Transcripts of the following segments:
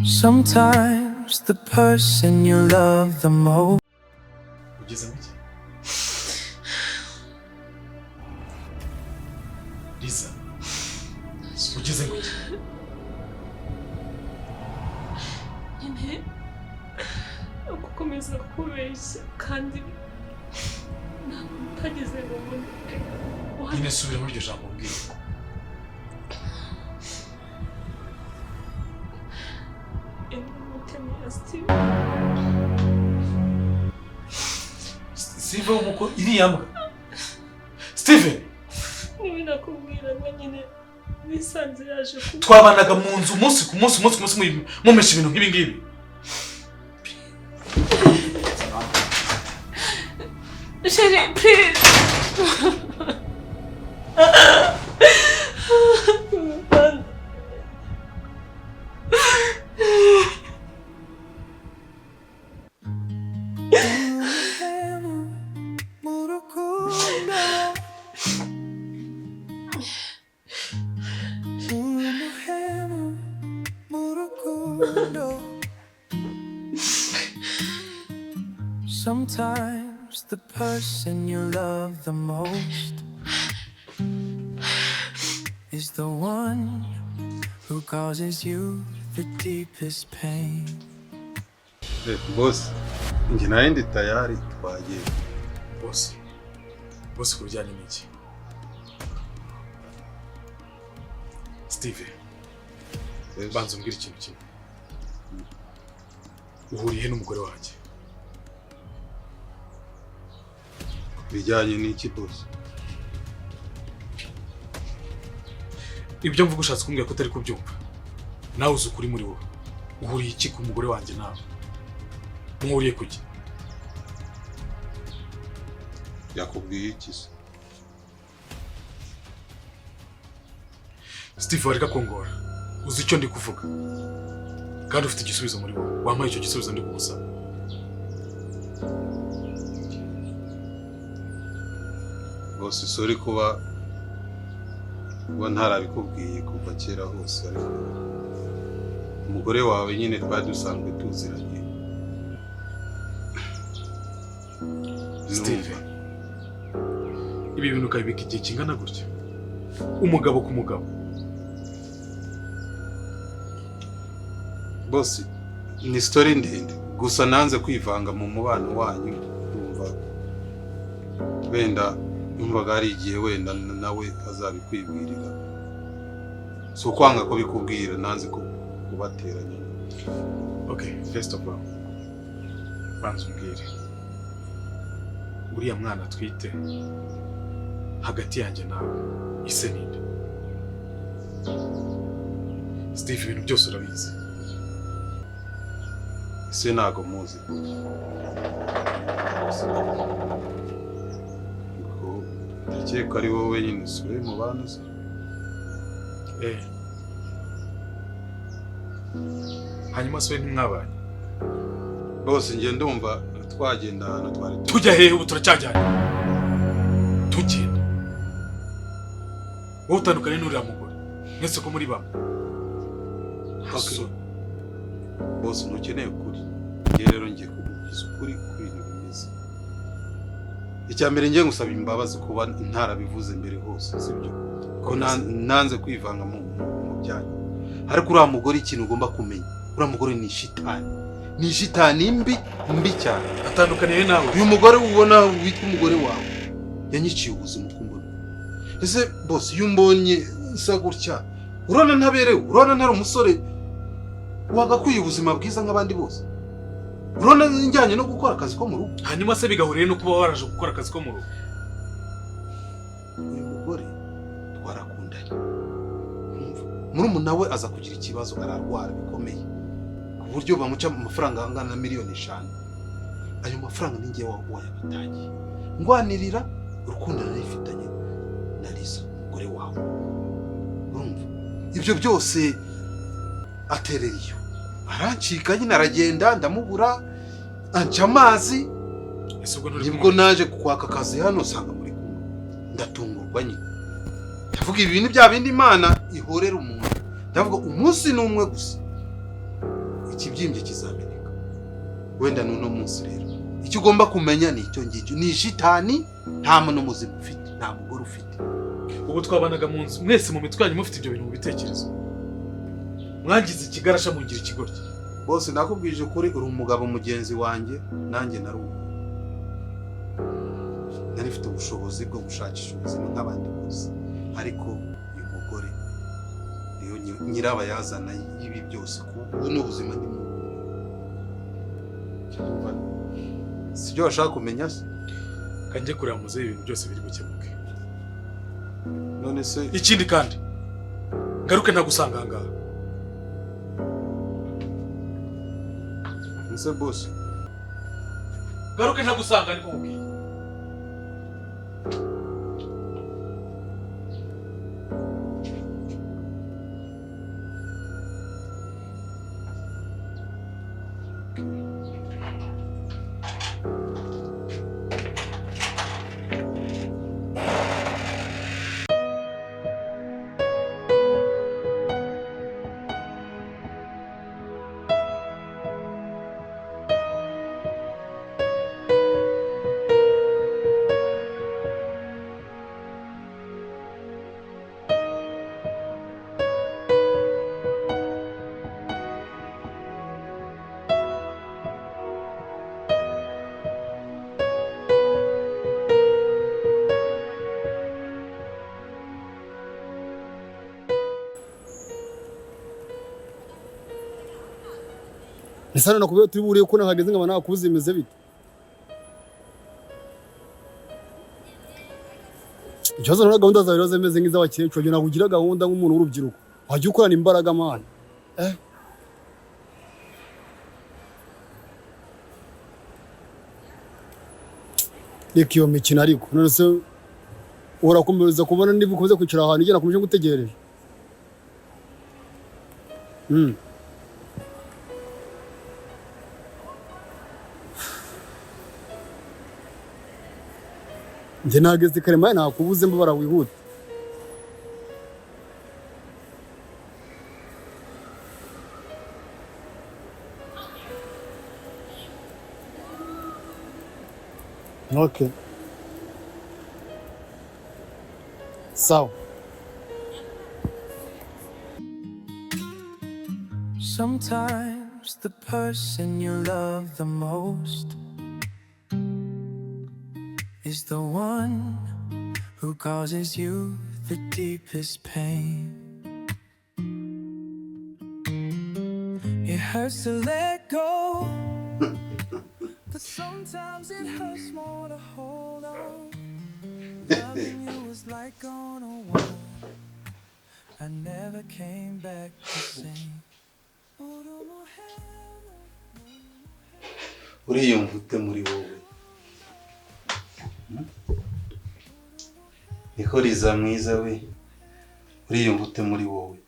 Sometimes the person you love the most Ugeze mu ki, Liza? Ugeze mu ki? Nyine gukomeza kubeshya kandi ntabwo utageze ngo mbone. Nyine subira muri iryo jambo mbwira. Umutemyi ya Steve. Steve w'umuko iriya mbwa Steven? Niba nakubwiraga nyine nisanze yaje kuba. Twabanaga mu nzu umunsi ku munsi, umunsi ku munsi, mumesha ibintu nk'ibi ngibi. Chérie, please. Mu rukundo, umuhemu mu rukundo. Sometimes the person you love the most is the one who causes you the deepest pain. Boss, njye nawe ndi tayari, twagiye. Boss, boss, ku bijyanye n'iki, Steve? Yes. Banza umbwire ikintu kimwe: uhuriye he n'umugore wanjye? Bijyanye n'iki, boss? Ibyo mvuga ushatse kumbwira ko utari kubyumva. Nawe uzi ukuri muri wowe. Uhuriye iki ku mugore wanjye? Nawe muhuriye kuki? Yakubwiye iki se? Steve, wareka kungora. Uzi icyo ndi kuvuga kandi ufite igisubizo muri wowe. Wampaye icyo gisubizo ndi kugusaba. Boss, sorry kuba ntarabikubwiye kuva kera hose, ariko umugore wawe nyine twari dusanzwe tuziranye. Steve, ibi bintu ukabibika igihe kingana gutya, umugabo ku mugabo? Boss, ni story ndende, gusa nanze kwivanga mu mubano wanyu. Ndumva wenda numvaga hari igihe wenda nawe azabikwibwirira. Si ukwanga kubikubwira, nanze kubateranya. Okay, first of all, banza umbwire: uriya mwana atwite, hagati yanjye nawe ise ninde? Steve, ibintu byose urabizi. Ese ntago muzi, boss. Ariko ndakeka ari wowe nyine usure mu bana se. Eh, hanyuma se we ntimwabanye? Bose, njye ndumva twagenda ahantu twari turi. Tujya hehe? Ubu turacyajyanye, tugenda. Wowe utandukanye n'uriya mugore, mwese ko muri bamwe. Okay. Bose, ntukeneye ukuri. Njye rero ngiye kukubwiza ukuri ku bintu bimeze. Icya mbere, ngiye gusaba imbabazi kuba ntarabivuze mbere hose, sibyo ko nanze kwivanga mu byanyu. Ariko uriya mugore, ikintu ugomba kumenya, uriya mugore ni shitani, ni shitani mbi mbi cyane. Atandukaniye nawe? Uyu mugore ubona witwa umugore wawe yanyiciye ubuzima uko umbona. Ese bose, iyo umbonye nsa gutya, urabona ntaberewe? Urabona ntari umusore wagakwiye ubuzima bwiza nk'abandi bose? Urabona njyanye no gukora akazi ko mu rugo? Hanyuma se bigahuriye no kuba waraje gukora akazi ko mu rugo? Uyu mugore twarakundanye. Umva, murumuna we aza kugira ikibazo, ararwara bikomeye ku buryo bamuca amafaranga angana na miliyoni 5. Ayo mafaranga ni njye wayabatangiye, ndwanirira urukundo narifitanye na Lisa, umugore wawe. Urumva, ibyo byose aterera iyo, arancika nyine, aragenda, ndamubura, anca amazi. Ese ubwo nturi Nibwo kumwe? naje kwaka akazi hano usanga muri kumwe, ndatungurwa nyine. Ndavuga, ibi ni bya bindi Imana ihorera umuntu. Ndavuga, umunsi ni umwe gusa. Ikibyimbye kizameneka. Wenda n'uno munsi rero icyo ugomba kumenya ni icyo ngicyo, ni shitani, nta muntu muzima ufite, nta mugore ufite. Ubu twabanaga mu nzu mwese mu mitwe yanyu mufite ibyo bintu mu bitekerezo. Mwangize ikigarasha mungira ikigoryi. Bose nakubwije ukuri, uri umugabo mugenzi wanjye, nanjye nari uwo. Nari mfite ubushobozi bwo gushakisha ubuzima nk'abandi bose, ariko uyu mugore niyo nyirabayazana y'ibi byose. Ubu ni ubuzima ndimo. Sibyo washaka kumenya se? Kanjye kureba muzehe ibintu byose biri gukemuke. None se ikindi kandi ngaruke ntagusanga aha ngaha. Nse boss, ngaruke ntagusanga niko nkubwiye. Nisana nakubwiye turi buriye ko nahageze nkaba nakubuze imeze bite. Ikibazo na gahunda zawe rero zimeze nk'iz'abakecuru, wagira ngo ugira gahunda nk'umuntu w'urubyiruko, wajya ukorana imbaraga man. Reka iyo mikino ariko none se urakomeza kubona niba ukomeza kwicara ahantu igihe nakomeje ngutegereje. Njye nageze kare maye nakubuze mbabara wihute. Okay. Sawa. Sometimes the person you love the most is the one who causes you the deepest pain. It hurts to let go, but sometimes it hurts more to hold on. Loving you was like on a wall. I never came back the same. Uriyumva ute muri wowe? Niko Liza mwiza we, uriyumva ute muri wowe?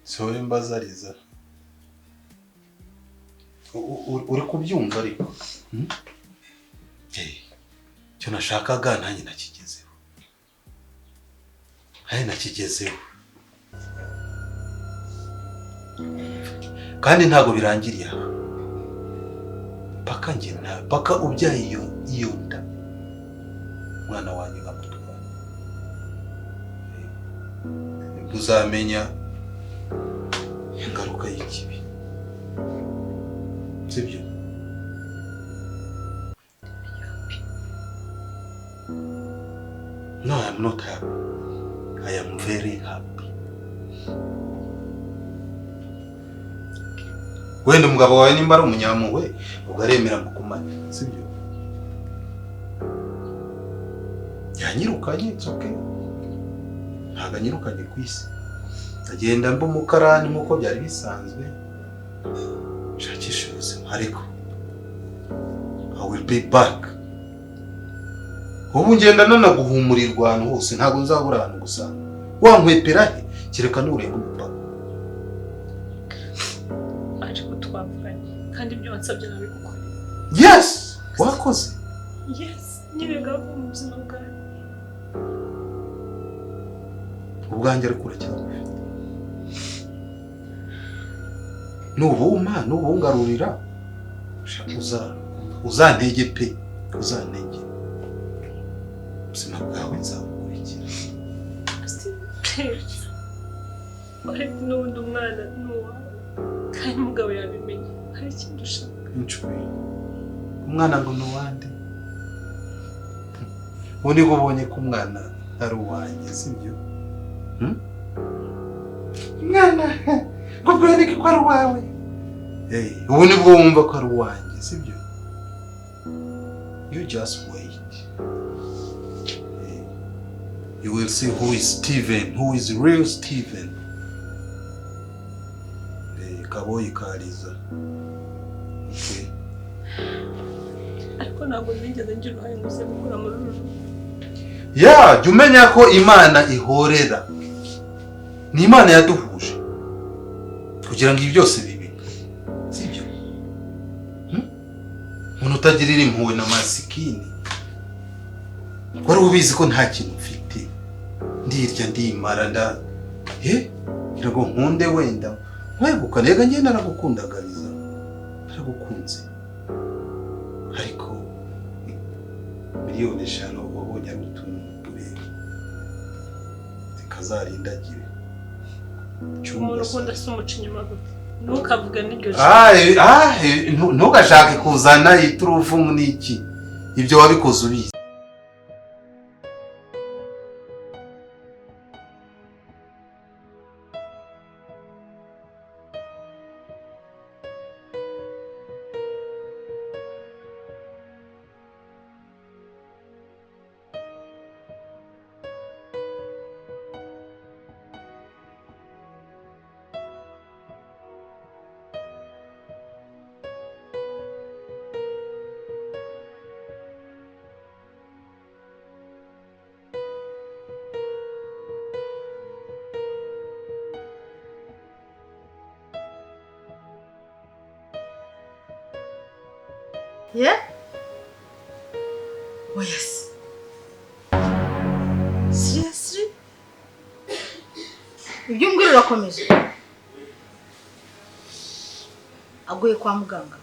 Sowe mbaza Liza, uri kubyumva ariko? Icyo nashakaga nanjye nakigezeho. Nakigezeho. Kandi ntago birangiriye aha. Paka njye na paka ubyaye iyo nda mwana wanjye nkamutwara, uzamenya ingaruka y'ikibi, sibyo? No, I am not happy. I am very happy. Wenda umugabo wawe nimba ari umunyampuhwe ubwo aremera mukumane, sibyo? Yanyirukanye, it's okay. Ntabwo anyirukanye ku isi. Agenda mba umukarani nk'uko byari bisanzwe, nshakisha ubuzima, ariko I will be back. Ubu ngenda nanaguhumurirwa ahantu hose, ntabwo nzabura ahantu gusa. Wankwepera he? Kereka nurenga umupaka. Ariko twavuganye kandi ibyo wansabye nabigukoreye. Yes, wakoze. Yes, nyine ngaho mu buzima bwawe. Ubwanjye ariko uracyabufite. Nubumpa nubungarurira uzantege pe, uzantege. Ubuzima bwawe nzabukurikira. Waretse n'ubundi umwana ni uwawe kandi umugabo yabimenye, hari ikindi ushaka. Inshuti, umwana ngo ni uwande? Ubu nibwo ubonye ko umwana ari uwanjye, sibyo? Umwana ngo bwereke ko ari uwawe. Ubu nibwo wumva ko ari uwanjye, sibyo? You just wait. You will see who is Steven, who is real Steven. Kaboyi Kariza. Okay. Ariko ntabwo nigeze ngira uruhare ngo uze gukora muri uru rugo. Ya, jya umenya ko Imana ihorera. Ni Imana yaduhuje kugira ngo ibi byose bibe, sibyo? Umuntu utagirira impuhwe na masikini, wari ubizi ko nta kintu mfite, ndirya ndimara nda ngira ngo nkunde wenda nkwegukane. Reka njye naragukundagariza, naragukunze, ariko 5 miliyoni wabonye ari utuntu tureba zikazarindagire. Umuntu ukunda si umuca inyuma gute? Ntukavuge n'iryo jambo. Ntugashake kuzana iturufu n'iki, ibyo wabikoze ubizi. Yeah? Oh yes. Seriously? Ibyo umbwira urakomeje? Aguye kwa muganga.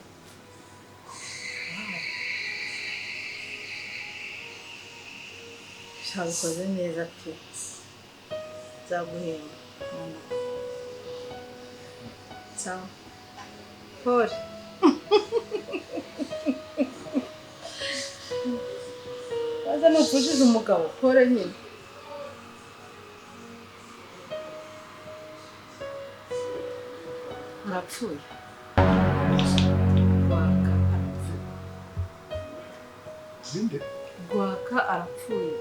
Shabikoze neza pe. Nzaguhemba. Sawa. Paul. Waza nupfushije umugabo, Paul nyine. Arapfuye. Rwaka arapfuye. Ninde? Rwaka arapfuye.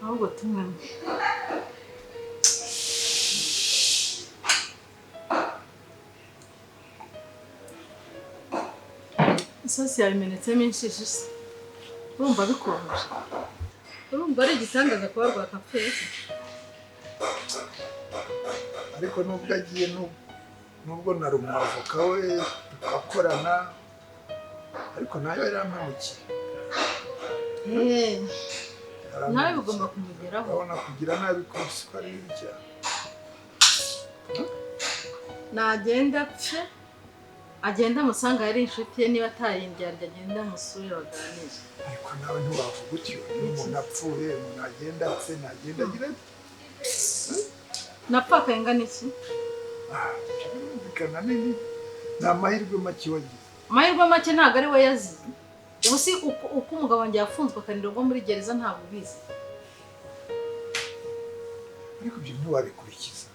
Ahubwo tumwemwe. Isosi yawe imenetsemo inshishi se. Urumva bikonje. Urumva ari igitangaza kuba Rwaka apfuye se. Ariko nubwo agiye nubwo nari umwavoka we tugakorana, ariko nayo yarampemukiye. Nawe bigomba kumugeraho. Urabona kugira nabi kose ko ari bibi cyane. Nagenda apfe, agenda amusanga yari inshuti ye, niba atarindyarya agenda amusure baganire. Ariko nawe ntiwavuga utyo, niba umuntu apfuye, umuntu agenda apfe, nagenda agira ati Napfakaye ingana iki? Birumvikana nini, ni amahirwe make wagize. Amahirwe make ntabwo ari we yazize. Ubu si uko umugabo wanjye yafunzwe akanirwa muri gereza ntabwo ubizi. Ariko ibyo ntiwabikurikiza.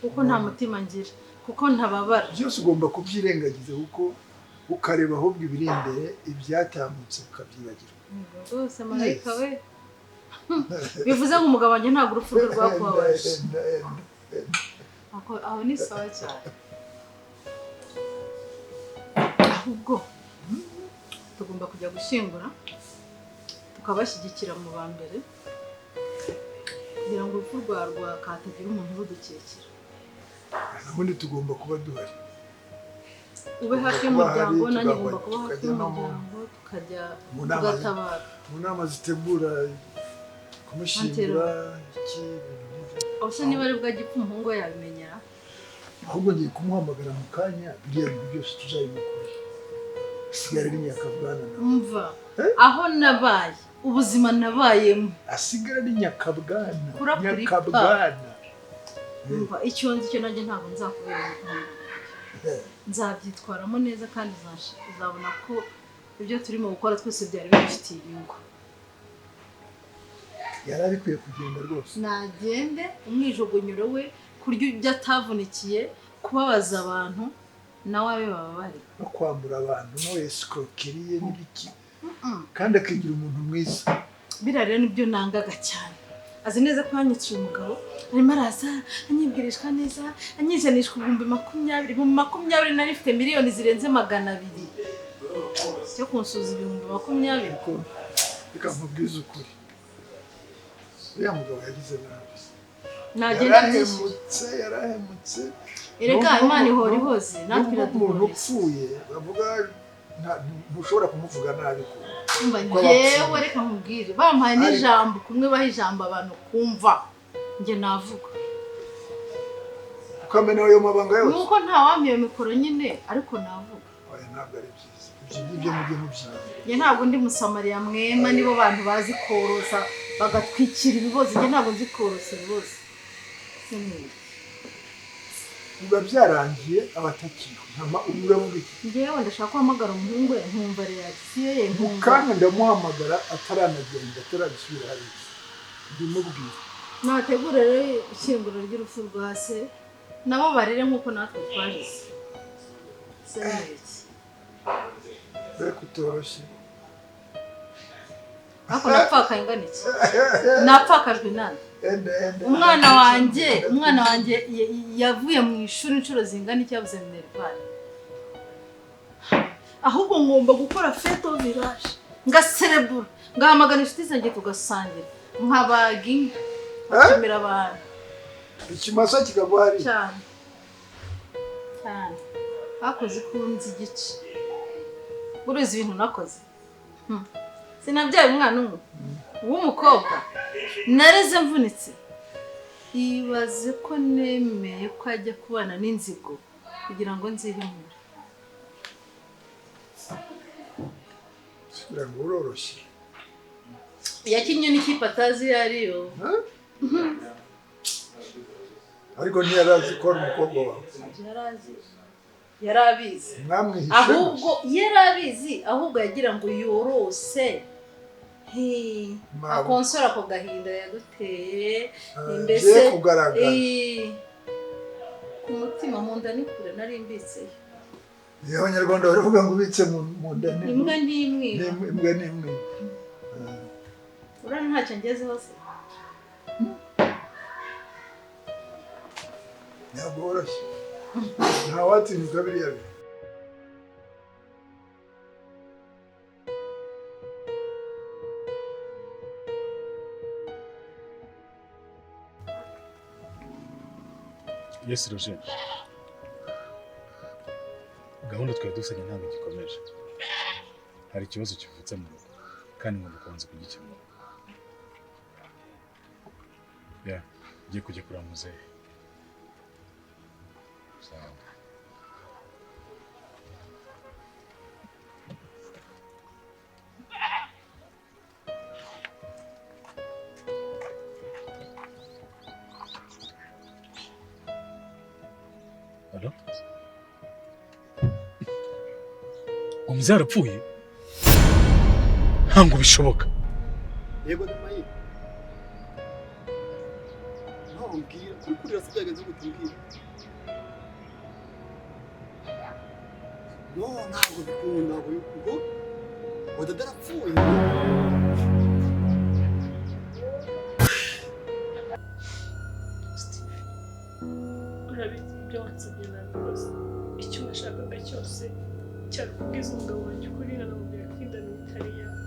Kuko nta mutima ngira, kuko ntababara. Byose ugomba kubyirengagiza kuko ukareba ahubwo ibiri imbere, ibyatambutse ukabyibagirwa. Rwose marayika we. Bivuze ngo umugabo wanjye ntabwo urupfu rwe rwakubabaje. Aho ni sawa cyane. Ahubwo tugomba kujya gushyingura tukabashyigikira mu ba mbere kugira ngo urupfu rwa Rwaka hatagira umuntu urudukekera. Ubundi tugomba kuba duhari. Ube hafi Tugomba kuba y'umuryango, hari, nanjye ngomba kuba hafi tukajya no y'umuryango, tukajya mu nama tugatabara. Mu nama zitegura kumushyingura, iki, ibintu nk'ibyo. Ubuse niba ari bwo agipfa umuhungu we yabimenya? Ahubwo ngiye kumuhamagara mu kanya, biriya bintu byose tuzabimukora, asigara ari nyakabwana nawe. Umva. Eh? Aho nabaye, ubuzima nabayemo. Asigara ari nyakabwana. Kura kuri pa. Nyakabwana. Umva, icyo nzi cyo nanjye ntabwo nzakubera umuhungu. Nzabyitwaramo neza kandi uzabona ko ibyo turimo gukora twese byari bidufitiye inyungu. Yari abikwiye kugenda rwose. Nagende, umwijugunyuro we, kurya ibyo atavunikiye, kubabaza abantu, nawe abe bababare. No kwambura abantu, no escroquerie n'ibiki, kandi akigira umuntu mwiza. Biriya rero nibyo nangaga cyane. Azi neza ko yanyiciye umugabo, arimo araza anyibwirishwa neza, anyijanishwa 20,000. 20,000, nari mfite miliyoni zirenze 200, cyo kunsuza 20,000. Ariko reka nkubwize ukuri, uriya mugabo yagize nabi. Nagenda byishyura. Yarahemutse, yarahemutse. Erega Nubwo Imana ihora ihoze, natwe nubwo umuntu iraduhoreza. upfuye bavuga ntushobora kumuvuga nabi ko Umva, ko abapfuye. Njyewe reka nkubwire, bampaye n'ijambo kumwe, baha ijambo abantu kumva, njye navuga. Ukamena ayo mabanga yose. Nuko ntawampa iyo mikoro nyine, ariko navuga. Oya, ntabwo ari byiza ibyo ngibyo, mujye mubyiga. Njye ntabwo ndi musamariya mwema, nibo bantu bazi korosa bagatwikira ibibozi. Njye ntabwo nzi korosa ibibozi. Sinzi. Biba byarangiye abatakiriho, ntama ubu uravuga iki? Njyewe ndashaka guhamagara umuhungu we, nkumva reaction ye, Mu nkumva. kanya ndamuhamagara, ataranagenda, atarabisubira hariya, ndimubwira. Nategure rero ishyinguro ry'urupfu rwa se, nabo barere nk'uko natwe twarize. Se ni iki? Mbega utoroshye! Ariko napfakaye ingana iki? Napfakajwe nande? Enda enda. Umwana wanjye yavuye mu ishuri inshuro zingana iki, yabuze minerval. Ahubwo ngomba gukora fête au village, ngaserebura, ngahamagara inshuti zanjye, tugasangira, nkabaga inka, nkatumira abantu. Ikimasa kikagwa hariya. Cyane cyane, bakoze ikunze igice. Uruzi ibintu nakoze? Sinabyaye umwana umwe w'umukobwa, nareze mvunitse. Ibaze ko nemeye ko ajya kubana n'inzigo kugira ngo nzihimure. Kugira ngo uroroshye. Yakinnye n'ikipe atazi iyo ariyo. Ariko ntiyari azi ko ari umukobwa wawe. Yari azi, yari abizi. Mwamwihishe. Ahubwo yari abizi, ahubwo yagira ngo yorose. Mabukwe. Akonsora ako gahinda yaduteye. Mbese Bye kugaragara. Ku mutima, mu nda ni kure, nari mbitseyo. Iyo Abanyarwanda baravuga ngo ubitse mu nda ni Imbwa ntimwiba. Imbwa ni imwe. Urabona ntacyo ngezeho se? Ntabwo woroshye, ntawatinyuka biriya bintu. Yes, Roger. Gahunda twari dufitanye ntabwo igikomeje. Hari ikibazo kivutse mu rugo kandi ngomba kubanza kugikemura. Yeah, ngiye kujya kureba muzehe. Sawa. Allô? Umuzehe arapfuye? Ntabwo bishoboka. Yego, Demayi. Naho mbwira, kuri kurira se byagenze gute? Mbwira. No, ntabwo bikunda ngo wadada arapfuye. Steve, urabizi, ibyo wansabye nabikoze. Icyo washakaga cyose cyari kubwiza umugabo wanjye ukuri, nkanamubwira ko inda itari iyawe.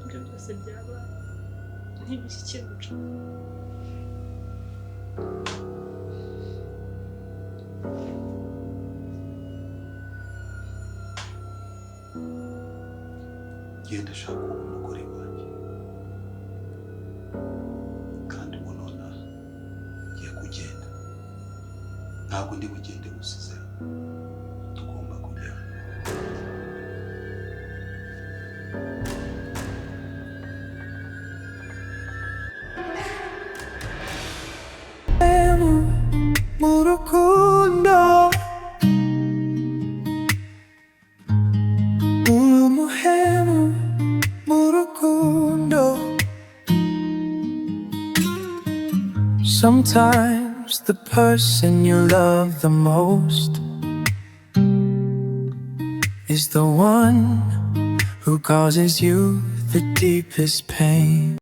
Ibyo byose byabaye ntibishyikira. Ngenda ashaka umugore wanjye, kandi ubu nonaha ngiye kugenda. Ntabwo ndi bugende gusize, tugomba kujyana. Mu rukundo, umuhemu mu rukundo. Sometimes the person you love the most is the one who causes you the deepest pain.